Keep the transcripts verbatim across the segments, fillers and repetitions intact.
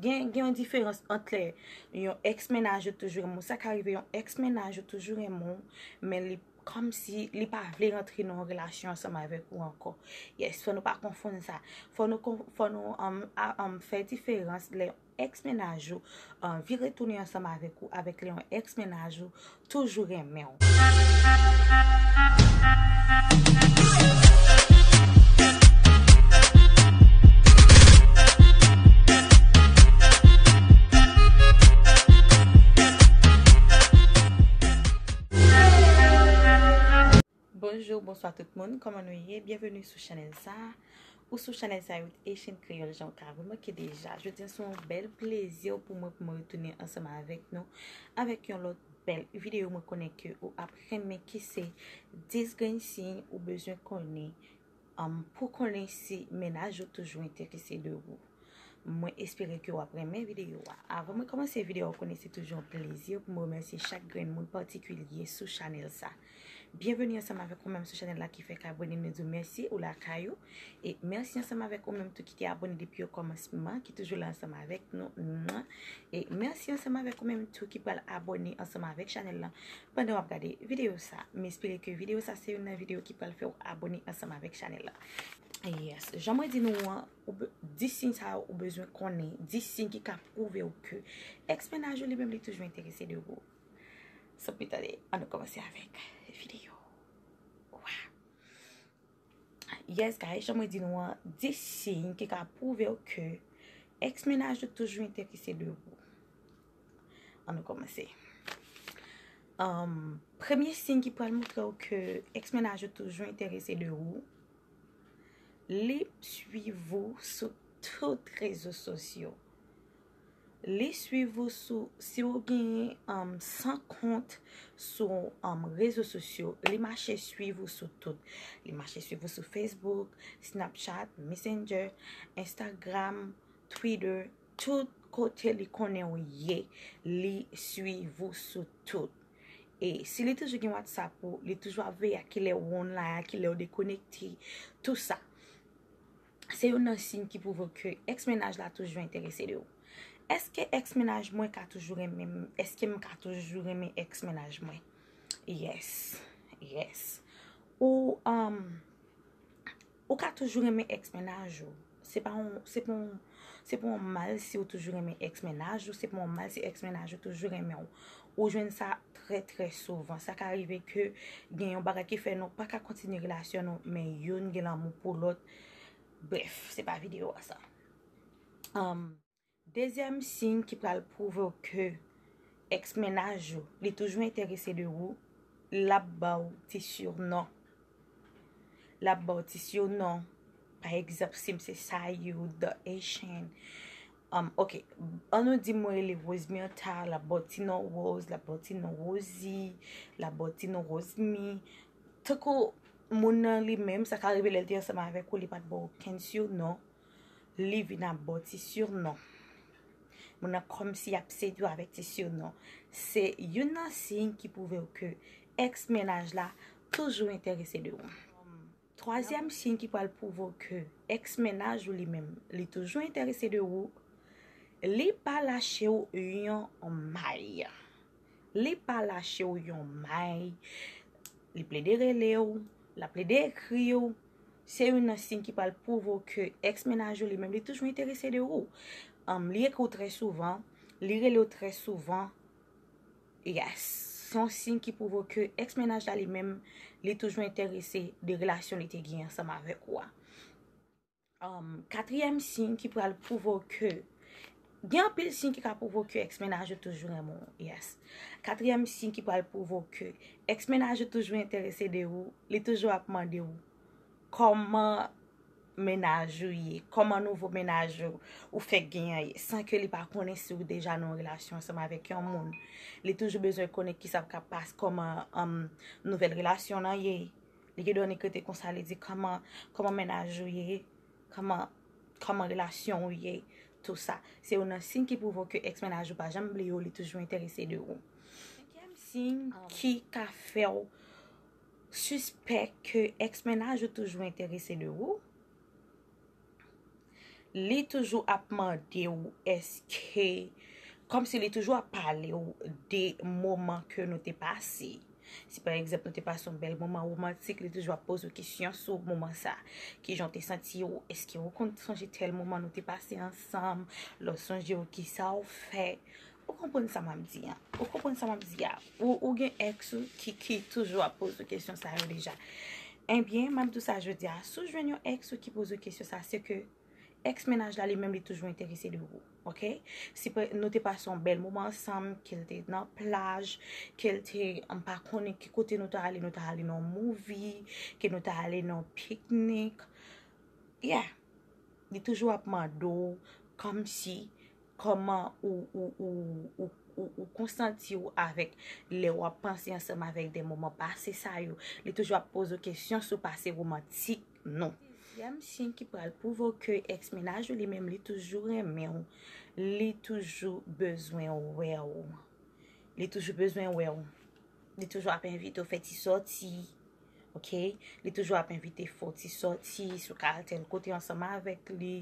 Gen, gen yon diferans ant lè yon ex mennaj ou toujou renmen w. Sa ka rive yon ex mennaj ou toujou renmen w, men li kòmsi li pa vle rantre nan yon relasyon ansanm avèk ou ankò. Yes, fò nou pa konfonn sa. Fò nou, fò nou um, a, um, fè diferans lè ex mennaj ou um, vire tounen ansanm avèk ou, avèk lè yon ex mennaj ou toujou renmen w. Bonjou, bonswa tout moun, kòman nou ye? Byenveni sou chanèl sa a. Ou sou chanèl sa yo, Haitian Creole, jan w ka remake deja. Jodi a se yon bèl plezi pou mwen pou mwen retounen ansanm avèk nou avèk yon lòt bèl videyo. Mwen konnen ke ou ap renmen, ki se dis grenn siy ou bezwen konnen um, pou konnen si mennaj ou toujou enterese de ou. Mwen espere ke w ap renmen videyo a. Avan mwen kòmanse videyo a, ou konnen se toujou yon plezi pou mwen remèsye chak grenn moun patikilye sou chanèl sa. Byenveni ansanm avèk ou menm sou chanèl la ki fèk abòne, nou di w mèsi, ou lakay ou. E mèsi ansanm avèk ou menm tou ki te abòne depi okòmansman, ki toujou la ansanm avèk nou. Mwa. E mèsi ansanm avèk ou menm tou ki pral abòne ansanm avèk chanèl la pandan w ap gade videyo sa. M espere ke videyo sa se youn nan videyo ki pral fè w abòne ansanm avèk chanèl la. Yes, jan mwen di nou an, ou be- dis siy sa yo ou bezwen konnen, dis siy ki ka pwouve w ke ex mennaj ou li menm li toujou enterese de ou. San pli tande, ann nou kòmanse avèk videyo. Wa. Yes, guys, jan mwen di nou an, dis siy ki ka pwouve w ke ex mennaj ou toujou enterese de ou. Ann nou kòmanse. Um, premye siy ki pral montre w ke ex mennaj ou toujou enterese de ou, li swiv ou sou tout rezo sosyo. Li swiv ou sou, si ou gen um, san kont sou um, rezo sosyo, li mache swiv ou sou tout. Li mache swiv ou sou Facebook, Snapchat, Messenger, Instagram, Twitter, tout kote li konnen ou ye, li swiv ou sou tout. E si li toujou gen WhatsApp ou, li toujou ap veye a kilè ou online, a kilè ou dekonekte, tou sa. Se youn nan siy ki pwouve ke ex mennaj la toujou enterese de ou. Èske ex mennaj mwen ka toujou renmen m? Èske m ka toujou renmen ex mennaj mwen? Yes. Yes. Ou um, ou ka toujou renmen ex mennaj ou. Se pa yon, se pa yon, se pa yon mal si ou toujou renmen ex mennaj ou, se pa yon mal si ex mennaj ou toujou renmen w. Ou jwenn sa trè trè souvan. Sa ka rive ke gen yon bagay ki fè nou pa ka kontinye relasyon nou, men youn gen lanmou pou lòt. Brèf, se pa videyo a sa. Um, dezyèm siy ki pral pwouve w ke ex mennaj ou, li toujou enterese de ou, l ap ba w ti surnon. L ap ba w ti surnon. Pa egzanp, si m se Sayou, The Haitian. Um, ok, ann nou di mwen rele Rose Myrtha, l ap ba w ti non Rose, l ap ba w ti non Rosie, l ap ba w ti non Rosemy. Tankou moun nan li menm, sa ka rive lè l te ansanm avèk ou, li pa t ba w okenn surnon. Li vin ap ba w ti surnon. Moun nan kòmsi ap sedui w avèk ti surnon. Se youn nan siy ki pwouve w ke ex mennaj la toujou enterese de ou. Twazyèm siy ki pral pwouve w ke ex mennaj ou li menm, li toujou enterese de ou, li pa lache w yon may. Li pa lache w yon may. Li plede rele w, l ap plede ekri w. Se youn nan siy ki pral pwouve w ke ex mennaj ou li menm li toujou enterese de ou. Um, li ekri w trè souvan, li rele w trè souvan. Yes. Se yon siy ki pwouve w ke ex mennaj la li menm li toujou enterese de relasyon li te gen ansanm avèk ou a. Um, katriyèm siy ki pral pwouve w ke, gen anpil siy ki ka pwouve w ke ex mennaj ou toujou renmen w. Yes. Katriyèm siy ki pral pwouve w ke ex mennaj ou toujou enterese de ou, li toujou ap mande w kòman mennaj ou ye, kòman nouvo mennaj ou, ou fèk genyen ye, san ke li pa konnen si ou deja nan yon relasyon ansanm avèk yon moun. Li toujou bezwen konnen kisa k ap pase, kòman um, nouvèl relasyon nan ye. Li gen dwa annik rete konsa, li di kòman, kòman mennaj ou ye, kòman, kòman relasyon ou ye, tou sa. Se youn nan siy ki pwouve w ke ex mennaj ou pa janm bliye w, li toujou enterese de ou. Senkyèm siy ki ka fè w sispèk ke ex mennaj ou toujou enterese de ou, Li toujou ap mande w èske, kòmsi li toujou ap pale w de moman ke nou te pase. Si pa egzanp nou te pase yon bèl moman womantik, li toujou ap poze w kesyon sou moman sa. Kijan w te santi w? Èske w konn sonje tèl moman nou te pase ansanm? Lè w sonje w, kisa w fè? Ou konprann sa m ap di an? Ou konprann sa m ap di a? Ou, ou gen ex ou ki, ki toujou ap poze w kesyon sa yo deja. Ebyen, m ap di w sa jodi a. Si w jwenn yon ex ou ki poze w kesyon sa, se ke ex mennaj la li menm li toujou enterese de ou. Ok? Si nou te pase yon bèl moman ansanm, ke l te nan plaj, ke l te, m pa konnen ki kote nou ta ale, nou ta ale nan movie, ke nou ta ale nan piknik. Yeah. Li toujou ap mande w kòmsi kòman ou, ou, ou, ou, ou, ou konsanti w avèk lè w ap panse ansanm avèk de moman pase sa yo. Li toujou ap poze w kesyon sou pase womantik nou. Dezyèm siy ki pral pwouve w ke ex mennaj ou li menm li toujou renmen w, li toujou bezwen wè w. Li toujou bezwen wè w. Li toujou ap envite w fè ti sòti. Ok? Li toujou ap envite fè w ti sòti, si w ka al tèl kote ansanm avèk li.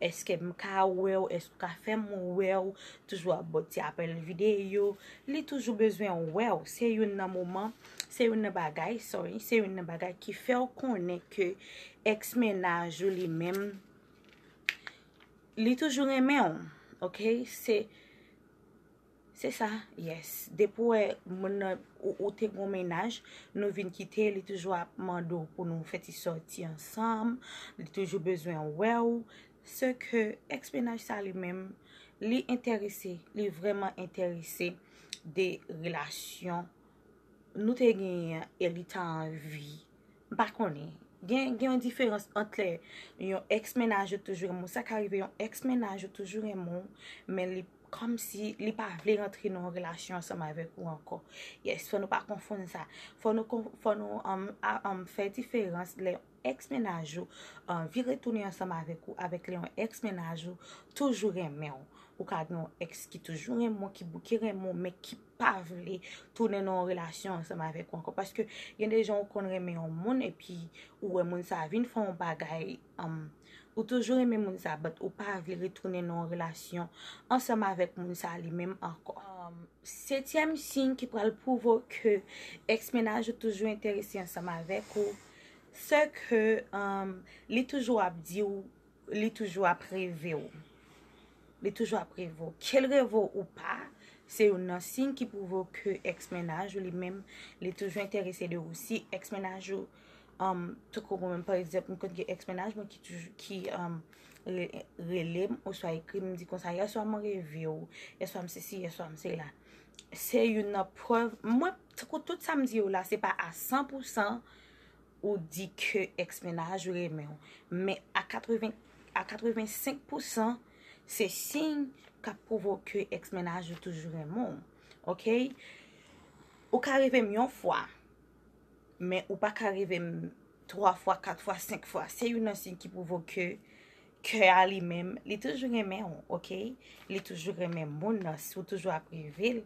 Èske m ka wè w? Èske w ka fè m wè w? Toujou ap ba w ti apèl videyo. Li toujou bezwen wè w. Se youn nan moman, se youn nan bagay, sorry, se youn nan bagay ki fè w konnen ke ex mennaj ou li menm, li toujou renmen w. Ok? Se Se sa, yes. Depi w wè moun nan, ou, ou te gon mennaj, nou vin kite, li toujou ap mande w pou nou fè ti sòti ansanm, li toujou bezwen wè w. Se ke ex mennaj sa li menm, li enterese, li vrèman enterese de relasyon nou te genyen an e li ta anvi. M pa konnen. Gen, gen yon diferans ant lè yon ex mennaj ou toujou renmen w. Sa ka rive yon ex mennaj ou toujou renmen w, men li kòmsi li pa vle rantre nan yon relasyon ansanm avèk ou ankò. Yes, fò nou pa konfonn sa. Fò nou, fò nou um, a, um, fè diferans lè ex mennaj ou anvi retounen ansanm avèk ou, avèk lè yon ex mennaj ou toujou renmen w. Ou ka gen yon ex ki toujou renmen w, ki bouke renmen w, men ki pa vle tounen nan yon relasyon ansanm avèk ou ankò. Paske gen de jan ou konn renmen yon moun, epi ou wè moun sa vin fè yon bagay, um, ou toujou renmen moun sa, but ou pa vle retounen nan yon relasyon ansanm avèk moun sa li menm ankò. Um, setyèm siy ki pral pwouve w ke ex mennaj ou toujou enterese ansanm avèk ou, se ke um, li toujou ap di w, li toujou ap reve w. Li toujou ap reve w. Ke l reve w ou pa, se youn nan siy ki pwouve w ke ex mennaj ou li menm, li toujou enterese de ou. Si ex mennaj ou, um, tankou mwen menm, pa egzanp, m konn gen ex mennaj mwen ki toujou, ki um, re- rele m, oswa ekri m, di konsa, yèswa mwen reve w, yèswa m sesi, yèswa m sela. Se youn nan prèv, mwen, tankou tout sa m di yo la, se pa a san pou san, ou di ke ex mennaj ou renmen w. Men a katreven, a katrevensenk pou san, se siy k ap pwouve w ke ex mennaj ou toujou renmen w. Ok? Ou ka reve m yon fwa, men ou pa ka reve m twa fwa, kat fwa, senk fwa. Se youn nan siy ki pwouve w ke kè a li menm, li toujou renmen w, ok? Li toujou renmen moun nan, si w toujou ap reve l,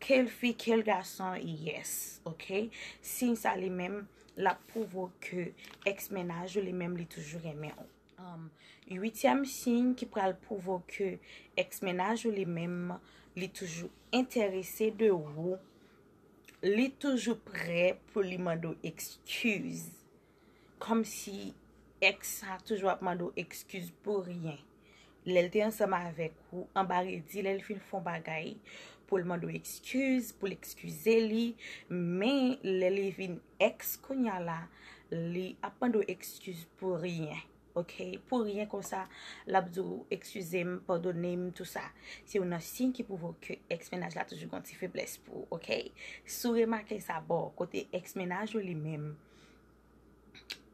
ke l fi, ke l gason, yes, ok? Siy sa li menm, l ap pwouve w ke ex mennaj ou li menm, li toujou renmen w. Um, uityèm siy ki pral pwouve w ke ex mennaj ou li menm, li toujou enterese de ou, li toujou prè pou li mande w ekskiz. Kòmsi ex sa toujou ap mande w ekskiz pou ryen. Lè l te ansanm avèk ou, anba redi, lè l fin fè yon bagay, pou l mande w ekskiz, pou l ekskize li, men lè li vin ex kounye a la, li ap mande w ekskiz pou ryen. Ok? Pou ryen konsa, l ap di w, "Eskize m, padone m," tou sa. Se youn nan siy ki pwouve w ke ex mennaj la toujou gen yon ti feblès pou ou, ok? Si w remake sa bò, kote ex mennaj ou li menm,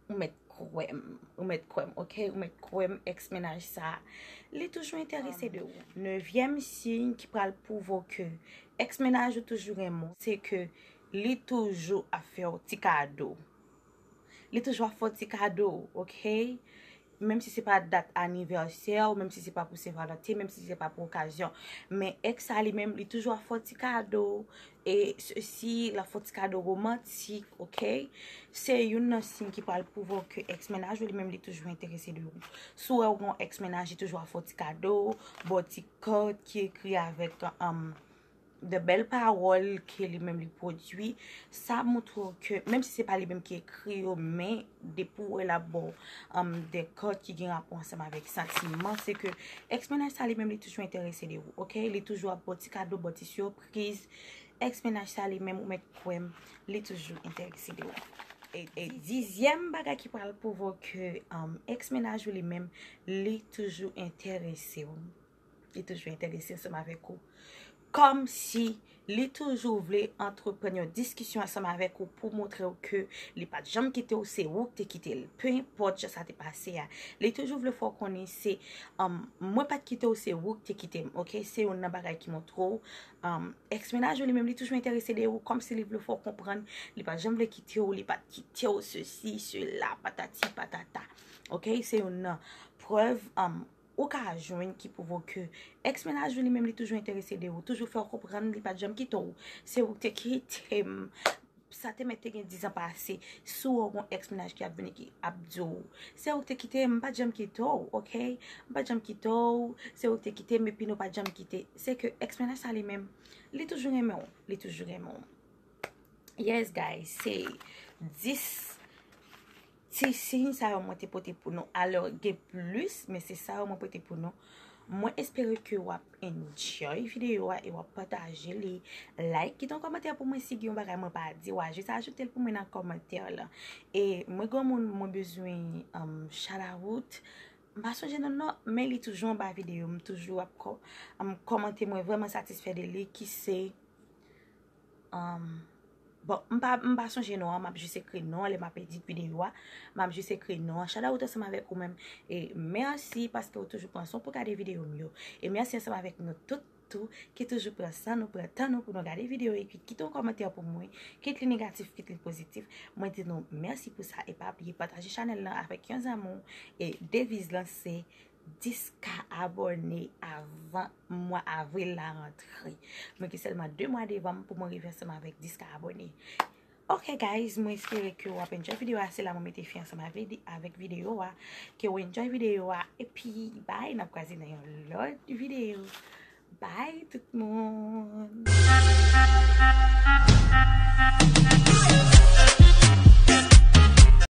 ou mèt kwè m, ou mèt kwè m, ok? Ou mèt kwè m, ex mennaj sa, li toujou enterese de ou. Nevyèm siy ki pral pwouve w ke ex mennaj ou toujou renmen w, se ke li toujou ap fè w ti kado. Li toujou ap fè w ti kado, ok? menm si se pa dat anivèsè w, menm si se pa pou Sen Valanten, menm si se pa pou okazyon. Men ex sa li menm, li toujou ap fè w ti kado, e si l ap fè w ti kado womantik, oke? Se youn nan siy ki pral pwouve w ke ex mennaj ou li menm li toujou enterese de ou. Si w wè w gen yon ex mennaj, li toujou ap fè w ti kado, ba w ti kart ki ekri avèk, um, de bèl pawòl ke li menm li pwodui, sa montre w ke, menm si se pa li menm ki ekri yo, men depi w wè l ap ba w, um, de kart ki gen rapò ansanm avèk santiman, se ke ex mennaj sa li menm li toujou enterese de ou, oke? Li toujou ap ba w ti kado, ba w ti sipriz. Ex mennaj sa li menm, ou mèt kwè m, li toujou enterese de ou. E, e dizyèm bagay ki pral pwouve w ke, um, ex mennaj ou li menm, li toujou enterese w. Li toujou enterese ansanm avèk ou. Kòmsi li toujou vle antreprann yon diskisyon ansanm avèk ou pou montre w ke li pa t janm kite w, se ou k te kite l. Pe enpòt jan sa te pase a, li toujou vle fè w konnen se, um, mwen pa t kite w, se ou k te kite m, oke? Se youn nan bagay ki montre w, um, ex mennaj ou li menm li toujou enterese de ou, kòmsi li vle fè w konprann li pa t janm vle kite w, li pa t kite w, sesi, sela, patati, patata. Oke? Se youn nan prèv, um, ou ka jwenn ki pwouve w ke ex mennaj ou li menm li toujou enterese de ou, toujou fè w konprann li pa t janm kite w. Se ou k te kite m. Sa te mèt te gen diz an pase. Si w wè w gen yon ex mennaj ki ap vini ki ap di w, se ou k te kite m, m pa t janm kite w, oke? M pa t janm kite w, se ou k te kite m, epi nou pa t janm kite. Se ke ex mennaj sa li menm, li toujou renmen w, li toujou renmen w. Yes, guys, se dis ti siy sa yo mwen te pote pou nou. Alò, gen plis, men se sa yo mwen pote pou nou. Mwen espere ke w ap enjoy videyo a e w ap pataje li. Like, kite yon kòmantè pou mwen si gen yon bagay mwen pa di, w a jis ajoute l pou mwen nan kòmantè lan. E mwen granmoun, mwen bezwen, um, shout out. M pa sonje non l non, men li toujou anba videyo. M toujou ap kò-, um, kòmante, mwen vrèman satisfè de li, ki se, um, bon, m pa, m pa sonje non an, m ap jis ekri non an, lè m ap edit videyo a, m ap jis ekri non an. Shout out ansanm avèk ou menm. E mèsi paske w toujou pran son pou gade videyo m yo. E mèsi ansanm avèk nou tout tou ki toujou pran san nou, pran tan nou pou nou gade videyo epi kite yon kòmantè pou mwen, kit li negatif, kit li pozitif. Mwen di nou mèsi pou sa e pa bliye pataje chanèl lan avèk yon zanmi w e deviz lan se dis K abòne avan mwa avril la rantre. Mwen gen sèlman de mwa devan m pou mwen rive ansanm avèk dis K abòne. Ok guys, mwen espere ke w ap enjoy videyo a. Se la mwen mete fen ansanm avè-, avèk videyo a. Ke w enjoy videyo a. Epi, bye, n ap kwaze nan yon lòt videyo. Bye tout moun.